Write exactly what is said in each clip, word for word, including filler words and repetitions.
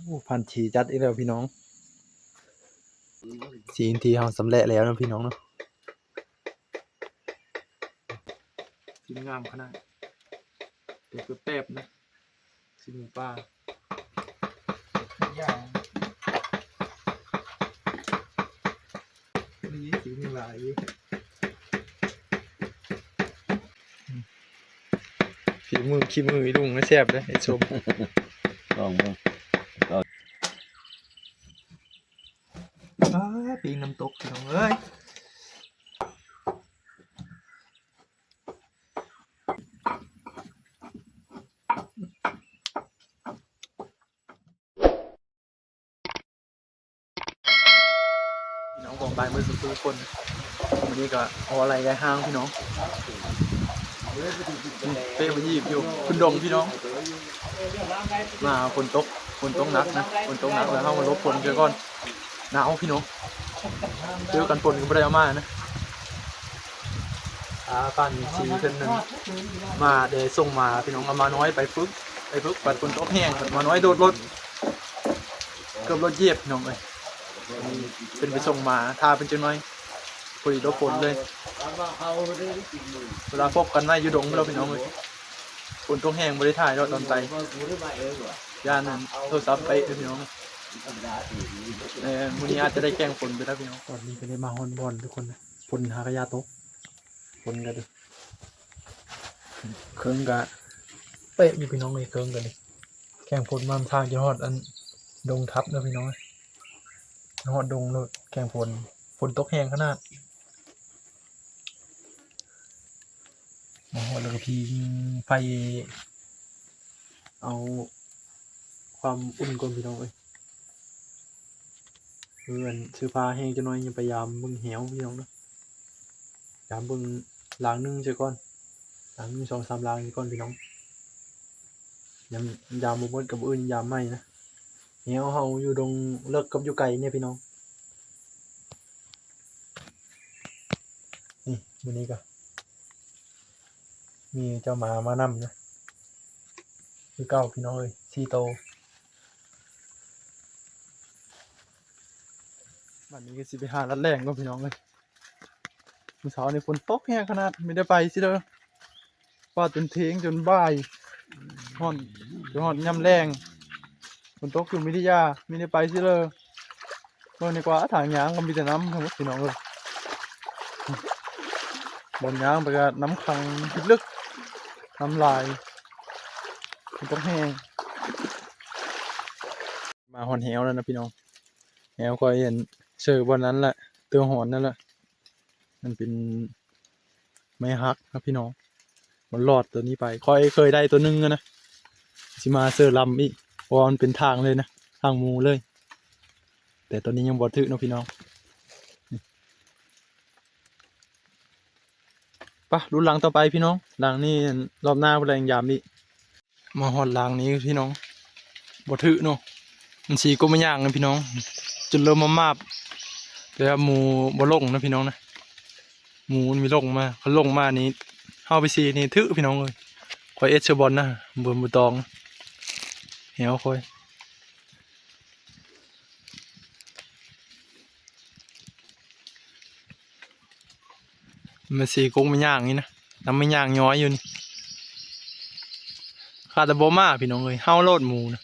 โอ้ พันธุ์ที่จัดอีกแล้วพี่น้อง สิ่งที่เราสำเร็จแล้วนะพี่น้องเนาะ ทีมงามขนาด เดี๋ยวแป๊บๆนะ สิหมูป่า อย่าง นี่สิหมูหลายอยู่ ฝีมือขี้มืออีลุงนะ แซ่บเลยไอ้ส้ม ลองเบิ่ง อ้า ปิ้งน้ำตกพี่น้องเอ้ย พี่น้องกองไปเมื่อสักครู่คน วันนี้ก็เอาอะไรได้ห้างพี่น้อง เป้มาหยิบอยู่ ขึ้นดงพี่น้อง มาฝนตก ฝนตกหนักนะ ฝนตกหนักแล้วเรามาหลบฝนเสียก่อน หนาวพี่น้อง เจอกันฝนก็ไม่ได้เอามานะ อาปันสีเพิ่นนั่นมาได้ส่งมาพี่น้อง เอามาน้อยไปฝึก ไปฝึก ปัดฝนตกแห้ง มาน้อยโดดรถ เกือบรถเหยียบพี่น้องเอ้ย เป็นไปส่งมา ถ้าเป็นจังน้อย พอดีโดนฝนเลย เวลาพบกันไว้อยู่ดงเราพี่น้องเอ้ย ฝนตกแห้งบ่ได้ถ่ายดอกตอนไป ย่านนั้นโทรศัพท์ไปเอ้ยพี่น้อง เออ มื้อนี้อาจจะได้แกล้งฝนไปแล้วพี่น้อง ตอนนี้ก็ได้มาฮอดบ่อนทุกคนนะ ฝนหากะยาตก ฝนก็ดี เครื่องกะเป๊ะอยู่พี่น้องเอ้ย เครื่องกะดี แกล้งฝนมาทางจะฮอดอันดงทับเนาะพี่น้อง ฮอดดงโลด แกล้งฝน ฝนตกแห้งขนาด มาฮอดแล้วก็ผิงไฟ เอาความอุ่นก่อนพี่น้องเอ้ย เพื่อนเสื้อผ้าแห้งจักหน่อย ยังพยายามเบิ่งแหวพี่น้องเนาะ ยามเบิ่งหลังหนึ่งซะก่อน หลังหนึ่ง สอง สาม หลังซะก่อนพี่น้อง ยังยามบ่หมดกับมื้ออื่นยามใหม่นะ แหวเฮาอยู่ดงเลิกกับอยู่ไกลเนี่ยพี่น้อง นี่มื้อนี้ก็ มีเจ้าหมามานำนะ คือเก่าพี่น้องเอ้ย สี่โต บัดนี้ก็สิไปหาลัดแล่งก่อนพี่น้องเอ้ย มื้อเช้านี่ฝนตกแฮงขนาด ไม่ได้ไปซิเด้อ ว่าจนเที่ยงจนบ่าย ฮ้อน จนฮ้อนยามแลง ฝนตกอยู่มิทยา ไม่ได้ไปซิเด้อ เบิ่งดีกว่า ทางย่างก็มีแต่น้ำทั้งหมดพี่น้องเอ้ย บ่อนย่างไปก็น้ำขังลึก น้ำหลาย มันต้องแห้ง มาฮอดแหวแล้วนะพี่น้อง แหวข้อยเห็นเสิร์ฟบ่อนนั้นแหละ ตัวหอนนั่นแหละ มันเป็นไม้ฮักนะพี่น้อง มันรอดตัวนี้ไป ข้อยเคยได้ตัวหนึ่งอะนะ สิมาเสิร์ฟลำอีก เพราะว่ามันเป็นทางเลยนะ ทางหมู่เลย แต่ตอนนี้ยังบ่ถืกเนาะพี่น้อง ไปะ ลุ้นหลังต่อไปพี่น้อง หลังนี้รอบหน้าพวกแรงยามอีก มาฮอดหลังนี้พี่น้อง บ่ถืกเนาะ มันสีกกมาย่างนะพี่น้อง จนเริ่มมามาบ แต่ว่าหมู่บ่ลงนะพี่น้องนะ หมู่มันมีลงมา คันลงมานี่ เฮาไปสีนี่ถืกพี่น้องเอ้ย ข้อยเอ็ดเชอร์บอลนะ บ่ บ่ตอง แหวข้อย มันสีกกมันย่างนี่นะ น้ำมันย่างย้อยอยู่นี่ ขาดแต่บ่มาพี่น้องเอ้ย เฮาโลดหมู่นะ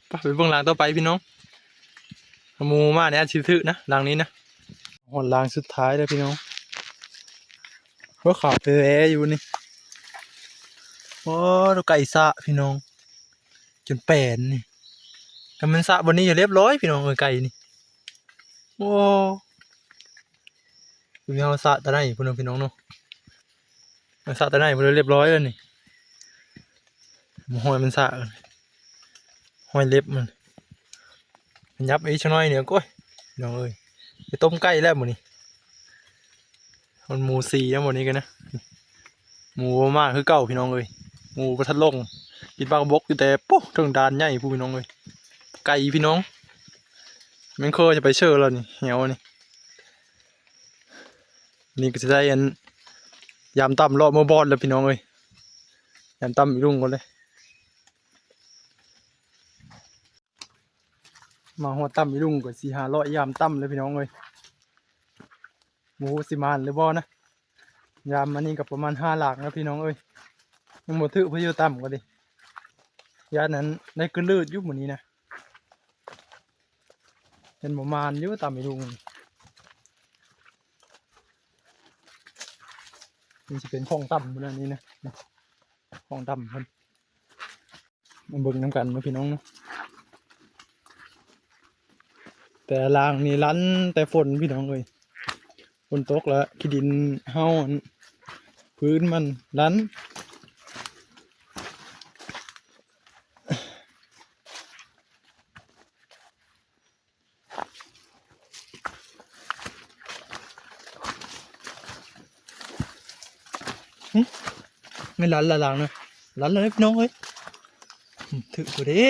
ไป ไปเบิ่งหลังต่อไปพี่น้อง หมู่มาเนี่ยอาจสิถืกนะ หลังนี้นะ ฮอดหลังสุดท้ายแล้วพี่น้อง ว่าขาวแท้ๆอยู่นี่ โอ้ ไก่สะพี่น้อง จนแปนนี่ ถ้ามันสะบ่อนนี้จะเรียบร้อยพี่น้องเอ้ย ไก่นี่ โอ้ คือเฮาสะแต่ไหนพุ่นเนาะพี่น้องเนาะ มันสะแต่ไหนพุ่นเรียบร้อยแล้วนี่ มันห้อยมันสะ ห้อยเล็บมัน มันยับอีกสักหน่อยเดียว โอ้ย พี่น้องเอ้ย ไปต้มไก่แล้วมื้อนี้ มันหมู่สี่แล้วมื้อนี้กันนะ หมู่บ่มาคือเก่าพี่น้องเอ้ย หมู่บ่ทันลง กินปลากระบอกอยู่แต่ปุ๊เทิงด่านใหญ่พู้นพี่น้องเอ้ย ไก่พี่น้อง แม่งเคยจะไปเชิญแล้วนี่ แหวนี่ นี่ก็สิได้อัน ยามต่ำเลาะเมือบ่อนแล้วพี่น้องเอ้ย ยามต่ำอีลุงก่อนเลย มาฮอดต่ำอีลุงก็สิหาเลาะยามต่ำเลยพี่น้องเอ้ย บ่ฮู้สิหมานหรือบ่นะ ยามอันนี้ก็ประมาณห้าหลักนะพี่น้องเอ้ย ยังบ่ถืกพายุต่ำก็ดี ย่านนั้นได้กระเลิดอยู่มื้อนี้นะ เป็นบ่หมานอยู่ต่ำอีลุง มันสิเป็นของต่ำมื้อนี้นะ ของต่ำเพิ่น มาเบิ่งนำกันเนาะพี่น้องเนาะ แต่ล่างนี่ลั่นแต่ฝนพี่น้องเอ้ย ฝนตกแล้วขี้ดินเฮาอันพื้นมันลั่น หึ ไม่ลั่นละล่างนะ ลั่นเลยพี่น้องเอ้ย หึ ถืกบ่เด้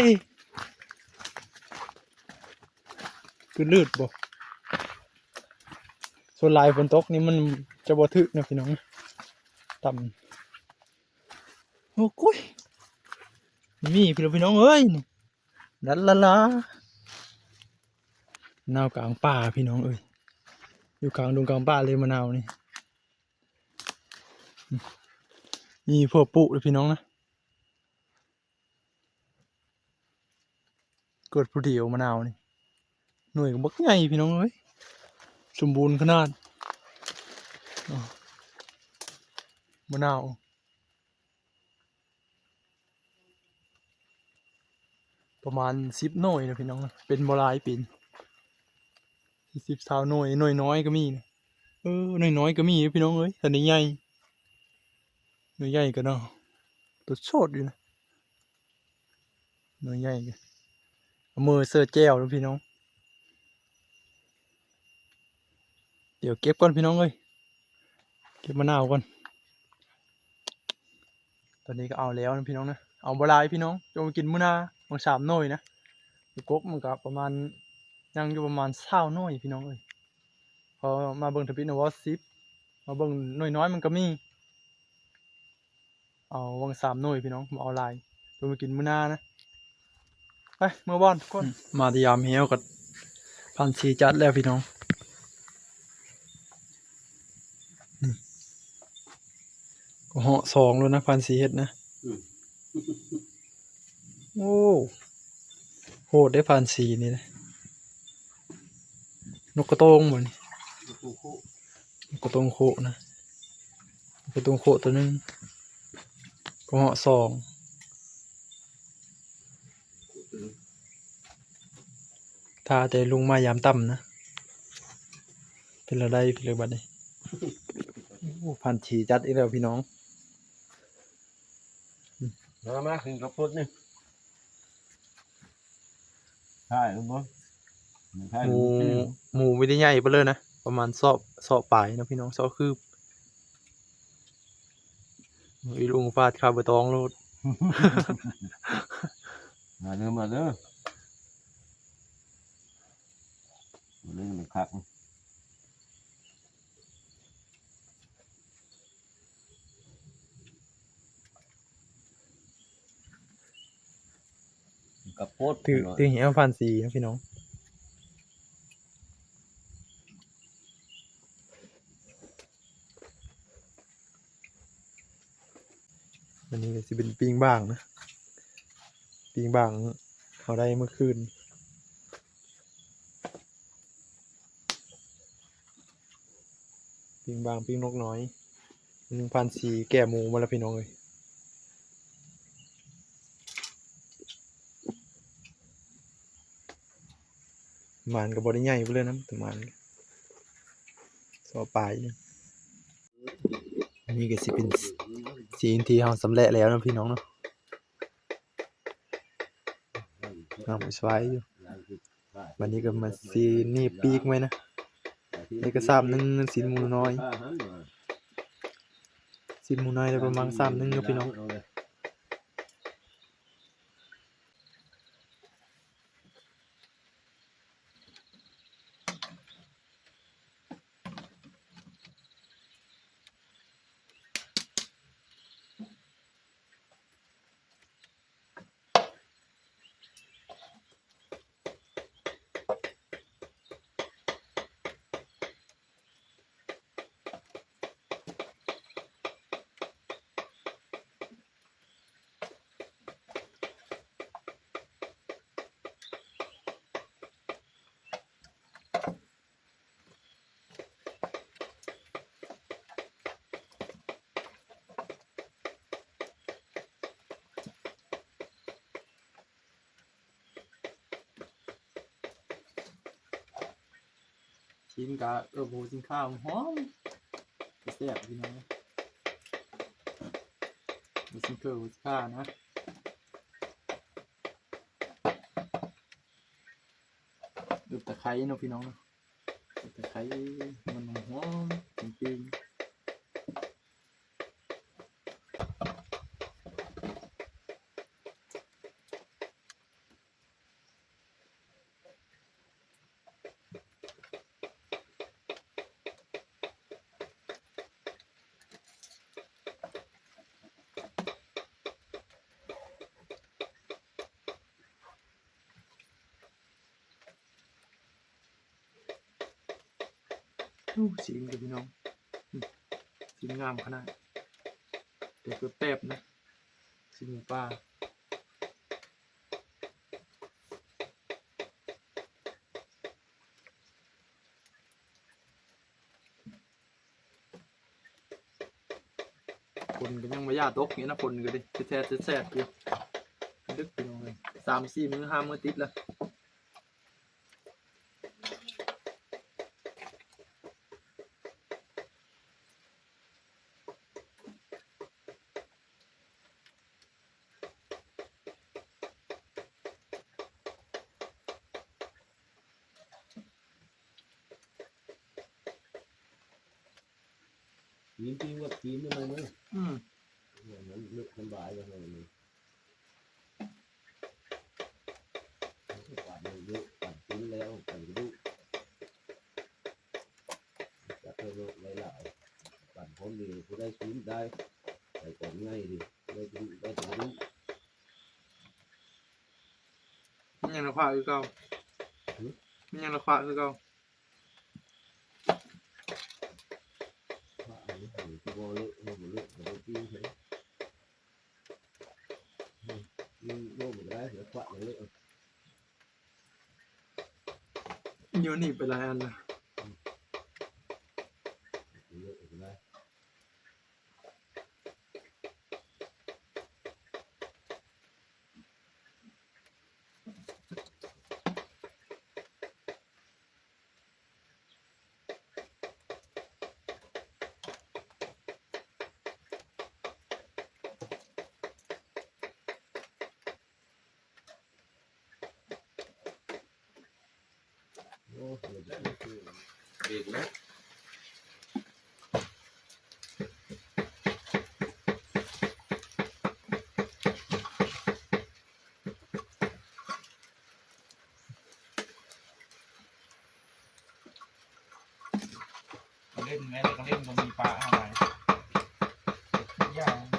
คือลืดบ่ ส่วนหลายฝนตกนี่มันจะบ่ถืกนะพี่น้อง ต่ำ โอ้ย มีพี่น้อง พี่น้องเอ้ย นี่ ลันลาลา มะนาวกลางป่าพี่น้องเอ้ย อยู่กลางดงกลางป่าเลยมะนาวนี่ มีพวกปลูกเลยพี่น้องนะ เกิดผู้เดียวมะนาวนี่ หน่วยก็บักใหญ่พี่น้องเอ้ย สมบูรณ์ขนาด อ๋อ มะนาว ประมาณสิบหน่วยนะพี่น้อง เป็นบ่หลายปี สิบ ซาวหน่วย หน่วยน้อยก็มีนะ เออ หน่วยน้อยก็มีพี่น้องเอ้ย แต่หน่วยใหญ่ หน่วยใหญ่ก็เนาะ ตัวโสดอยู่นะ หน่วยใหญ่ก็ เอามือเสิร์ชแจ่วนะพี่น้อง เดี๋ยวเก็บก่อนพี่น้องเอ้ย เก็บมะนาวก่อน ตอนนี้ก็เอาแล้วนะพี่น้องนะ เอาบ่หลายพี่น้อง จะมากินมื้อหน้า บางสามหน่วยนะ กกมันก็ประมาณ ยังอยู่ประมาณซาวหน่วยพี่น้องเอ้ย พอมาเบิ่งทะเบียนว่าสิบ มาเบิ่งหน่วยน้อยมันก็มี เอาวังสามหน่วยพี่น้อง บ่เอาหลาย จะมากินมื้อหน้านะ ไป เมือบ้านทุกคน มาที่ยามเฮาก็พันสี่จัดแล้วพี่น้อง นี่ ก็เหาะสองแล้วนะ พันสี่เฮ็ดนะ อืม โอ้ โหดได้พันสี่นี่นะ นกกระโตงบ่นี่ นกกระโตงโคะนะ นกกระโตงโคะตัวหนึ่ง ก็เหาะสอง ถ้าแต่ลุงมายามต่ำนะ เป็นอะไรเป็นอะไรบัดนี้ โอ้ พันสี่จัดอีกแล้วพี่น้อง มา มา กินข้าวโพดนี่ ใช่ครับผม ใช่ หมู หมู หมูไม่ได้ใหญ่ปานเลยนะ ประมาณซอก ซอกปลายนะพี่น้อง ซอกคืบ อีลุงฟาดคาใบตองโลด มาเด้อ มาเด้อ มาเด้อ มันคัก กับโพด ถือ เนาะ ถือแหวพันสี่นะพี่น้อง อันนี้ก็สิเป็นปิ้งบ่างนะ ปิ้งบ่างเขาได้เมื่อคืน ปิ้งบ่างปิ้งนกน้อย หนึ่งพันสี่แก่หมูมาแล้วพี่น้องเอ้ย หมานก็บ่ได้ใหญ่ไปเลยนะ แต่หมาน ซอกปลายนี่ อันนี้ก็สิเป็นสิ่งที่เราสำเร็จแล้วนะพี่น้องเนาะ งามสวยอยู่ วันนี้ก็มาซีนี่ปีกไว้นะ นี่ก็สามหนึ่ง ซีนหมูน้อย ซีนหมูน้อยได้ประมาณสามหนึ่งครับพี่น้อง เ กินกะ เออ โห สินค้าหอม แซ่บพี่น้อง มีสินเคิลสินค้านะ อบตะไคร้เนาะพี่น้องเนาะ อบตะไคร้ มันหอมจริงๆ อู้ สีกับพี่น้อง อืม สีงามขนาด แต่ก็แตบนะ สีหมูป่า ฝนก็ยังบ่ย่าตกนี่นะ ฝนก็ดิแทดๆแทดๆอยู่ ดึกพี่น้องเอ้ย สามสี่มื้อห้ามื้อติดแล้ว กิน กินก็กินได้ไหมเนี่ย อืม เนี่ยมันเลือกสบายแล้วไงนี่ ปั่นเยอะๆ ปั่นกินแล้ว ปั่นกระดูก จับไปโลดหลายๆ ปั่นพร้อมดี ผู้ได้กินได้ ใส่กล่องง่ายดี ได้กระดูก ได้กระดูก มันยังละขวาคือเก่า หือ มันยังละขวาคือเก่า ขวาอันนี้ บ่เลอะ บ่เลอะ บ่ปิ้งเลย อืม มันโยมก็ได้ แล้วขวามันเลอะ อยู่นี่ไปหลายอันนะ อืม เลอะก็ได้ โอ้ เบรกแล้ว ก็เล่นแม้แต่ก็เล่นก็มีปลาอะไร ทุกอย่าง เ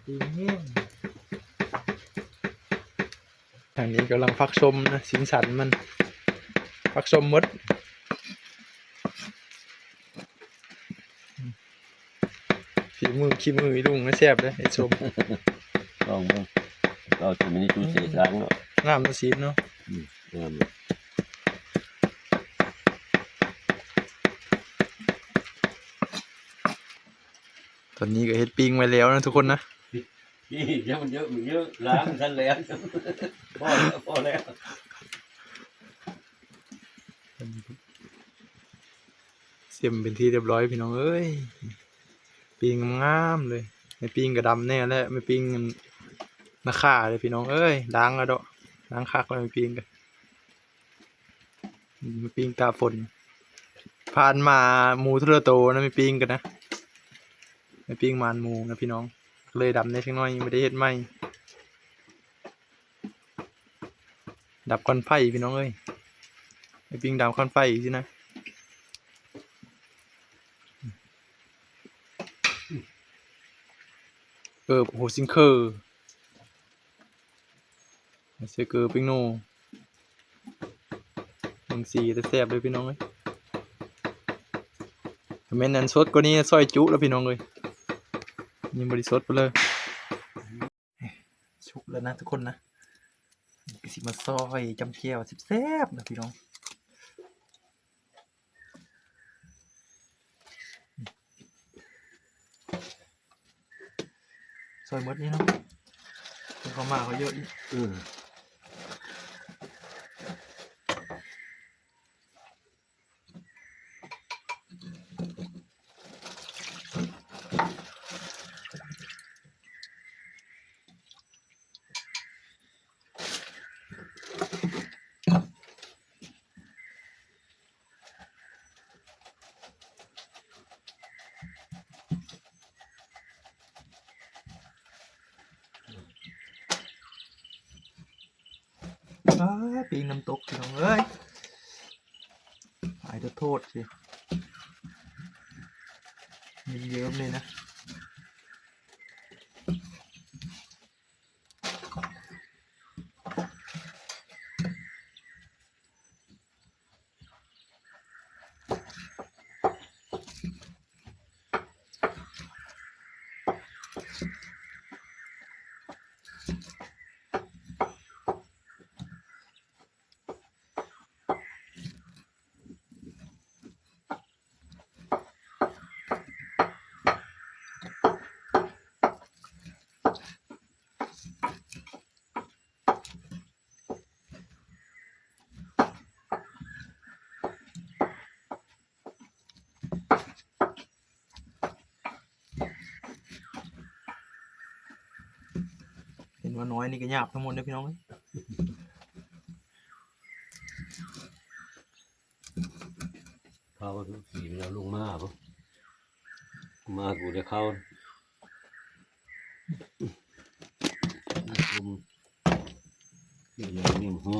ปิ้งแห้ง ทางนี้กำลังฟักชมนะ สีสันมัน ฟักชมหมด ฝีมือขี้มืออีลุงนะ แซ่บเลยไอ้ชม ลองเบิ่ง เราจะมีนี่ตู้เศษล้างเนาะ น้ำมันสีเนาะ อืม งามเลย ตอนนี้ก็เฮ็ดปิ้งไว้แล้วนะทุกคนนะ นี่เดี๋ยวมันเยอะ มันเยอะ ล้างทันแล้ว พอแล้ว พอแล้ว เสียมเป็นที่เรียบร้อยพี่น้องเอ้ย ปิ้งงามๆเลย แม่ปิ้งกะดำแน่แล้ว แม่ปิ้งนาข่าเลยพี่น้องเอ้ย ล้างแล้วเดาะ ล้างคักแล้วแม่ปิ้งกะ อืม ปิ้งตาฝน ผ่านมาหมูเทื่อละโตนะ ไม่ปิ้งกันนะ ไม่ปิ้งหมานหมูนะพี่น้อง เลยดำแน่จักหน่อย ยังไม่ได้เฮ็ดใหม่ ดับควันไฟพี่น้องเอ้ย ไม่ปิ้งดับควันไฟสินะ เออ โอ้โห ซิงเกอร์ ใส่เกลือปิ้งโน่ เบิ่งสีแต่แซ่บเลยพี่น้องเอ้ย แม่นอันสดกว่านี้ซอยจุแล้วพี่น้องเอ้ย ยังบ่ได้สดไปเลย สุกแล้วนะทุกคนนะ ก็สิมาซอยจ้ำแจ่วแซ่บๆนะพี่น้อง ซอยหมดนี่เนาะ คนเขามาเขาเยอะอีก อืม อ้า ปิ้งน้ำตกพี่น้องเอ้ย อายโทษสิ มันเยิ้มเลยนะ เห็นว่าน้อยนี่ก็หยาบทั้งหมดเลยพี่น้องเอ้ย เขาก็ทุกทีมันเอาลงมาปะ มากูจะเข้า อืม เดี๋ยวนี้ โอ้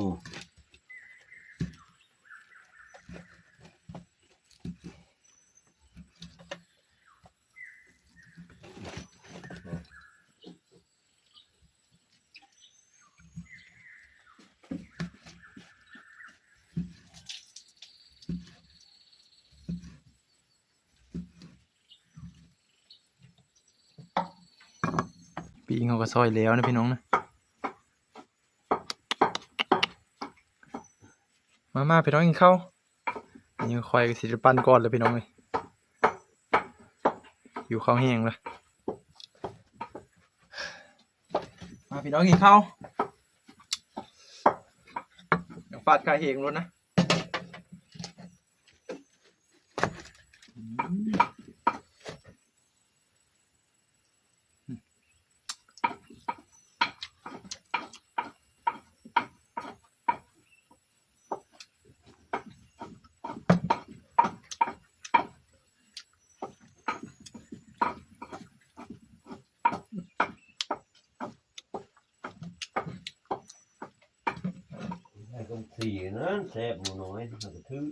ปิ้งเขาก็ซอยแล้วนะพี่น้องนะ มา มาพี่น้องกินข้าว นี่ข้อยก็สิได้ปั่นก่อนเลยพี่น้องเอ้ย หิวข้าวแห้งเลย มาพี่น้องกินข้าว ยังฟาดข้าเฮงล้นนะ อืม ไอ้กองสี่นั้นแซ่บหมูน้อย มันกระทืบ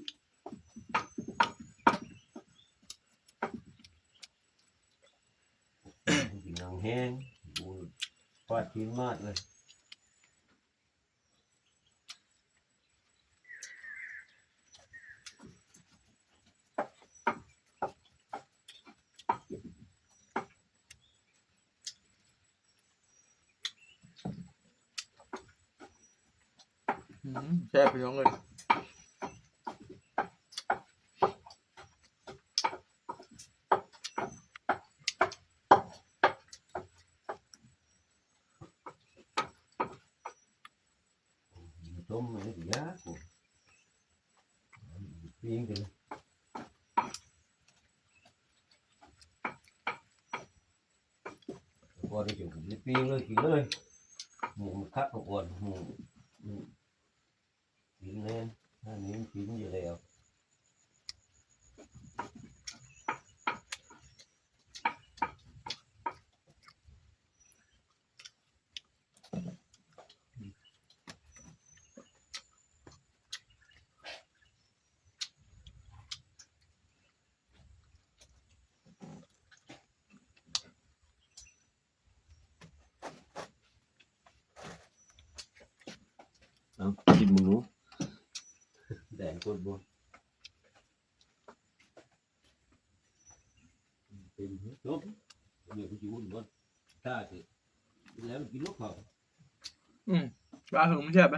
กินหนังแห้ง กูฟาดทิ้งมาดเลย อืมแซ่บพี่น้องเลย ต้มมันสิยากกูปิ้งกันก่อนที่จะปิ้งเลยกินเลยหมูมันคักก่อนหมูกินแน่ถ้านี้มันกินอยู่แล้ว เอากินมึงรู้ แดงคนบ่เป็นจบเดี๋ยวกูจะอุ่นก่อนถ้าสิแล้วมันกินลูกเขา อืมปลาเหิงมันแซ่บไหม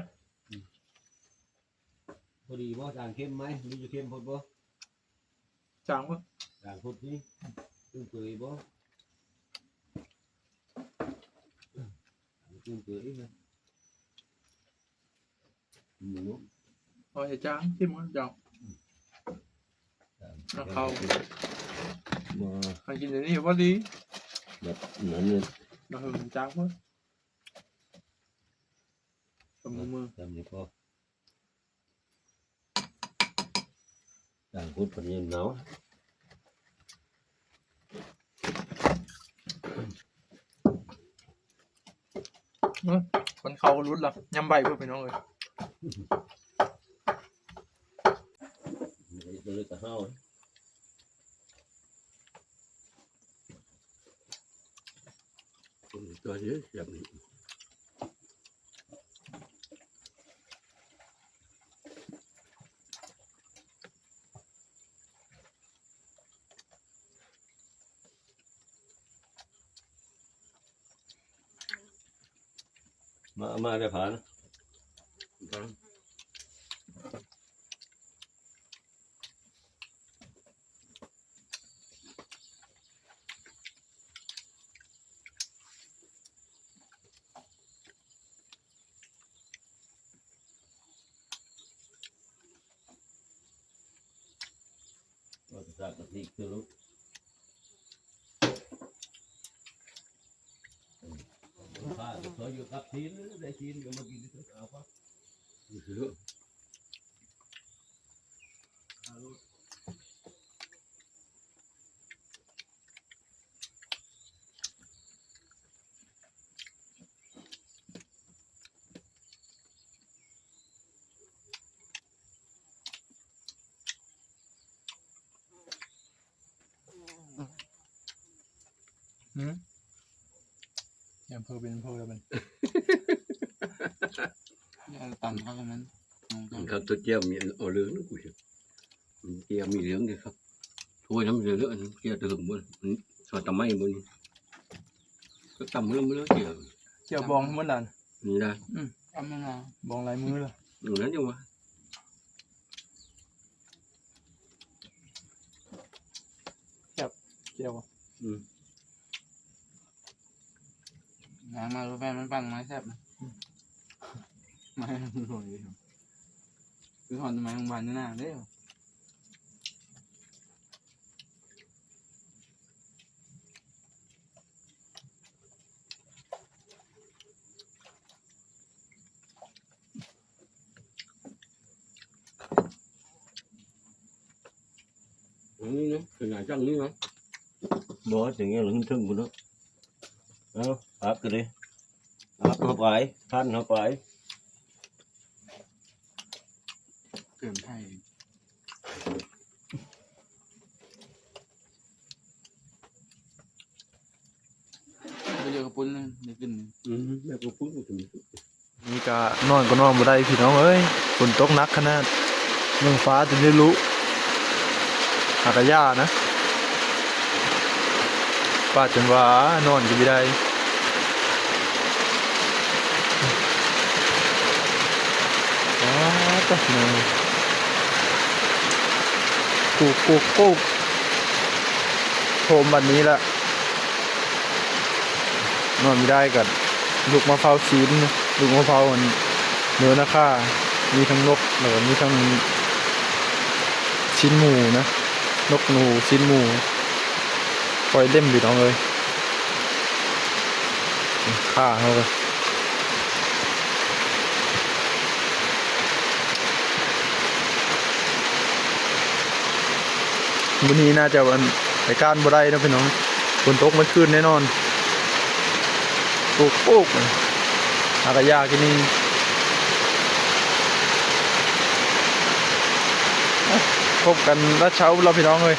พอดีบ่จางเข้มไหมหรือจะเข้มพอดบ่ จางปะ จางพอดนี่ตึ้งเปื่อยบ่ตึ้งเปื่อยอีกนะหมู เอาใส่จางที่มันจาง จาง แล้วเขา มา ทานกินอย่างนี้พอดี แบบนั้นเนี่ย ปลาเหิงมันจางปะกับมือมือ จำนี่พอจางพอดพอดีหนาว เนอะมันเขารุดละยำใบเพื่อพี่น้องเลย เลยกะห้าวตัวนี้แบบนี้ มามาได้ผ่าน ก็จะสร้างกะทิคือลูกข้าเขาอยู่กับทีนได้ทีนก็มากินที่เอาก็คือ อืมยำเพิ่มเป็นเพิ่มแล้วมัน เนี่ยตำข้าวนั้น มันครับตัวเจียวมีเอาเหลืองนะกูเห็นมันเจียวมีเหลืองเลยครับถ้วยน้ำเหลืองๆอันนั้นเจียวตัวเหลืองบนอันนี้ซอยตะไม้บนนี้ก็ตำเมื่อเมื่อเจียว เจียวบองเหมือนกัน นี่นะ ตำยังไง บองลายมือเลย อยู่นั้นอยู่วะ เจียว อืม น้ำมารู้แฟนมันปั่นไม้แซ่บนะไม้มันหน่อยเดียวคือหอนไม้โรงพยาบาลนี่นะเด้อ อันนี้นะขนาดจังนี้นะ บ่ถึงอย่างถึงกูเนาะเอาอัพกันเลยอัพเข้าไปพันเข้าไป เกินไทย ไปเดี๋ยว กระปุ้นนี่ได้กินนี่ อืมแม่ก็พูดถึง นี่ก็นอนก็นอนบ่ได้พี่น้องเอ้ย ฝนตกหนักขนาด เมืองฟ้าจะได้รู้หากะย่านะ ป้าจนว่านอนก็บ่ได้ อ้าวตะพี่น้อง กูกกูกกูก โทมบัดนี้ละ นอนบ่ได้ก็ลุกมาเฝ้าซี้นนะ ลุกมาเฝ้ามันเนื้อนาคา มีทั้งนก แล้วก็มีทั้งซี้นหมูนะ นกหนู ซี้นหมู ปล่อยเล่มพี่น้องเอ้ย ฆ่าเขาไป มื้อนี้น่าจะวันไปก้านบ่ได้เนาะพี่น้อง ฝนตกเมื่อคืนแน่นอน โป๊กโป๊ก หากะย่ากินนี่ พบกันละเช้าแล้วพี่น้องเอ้ย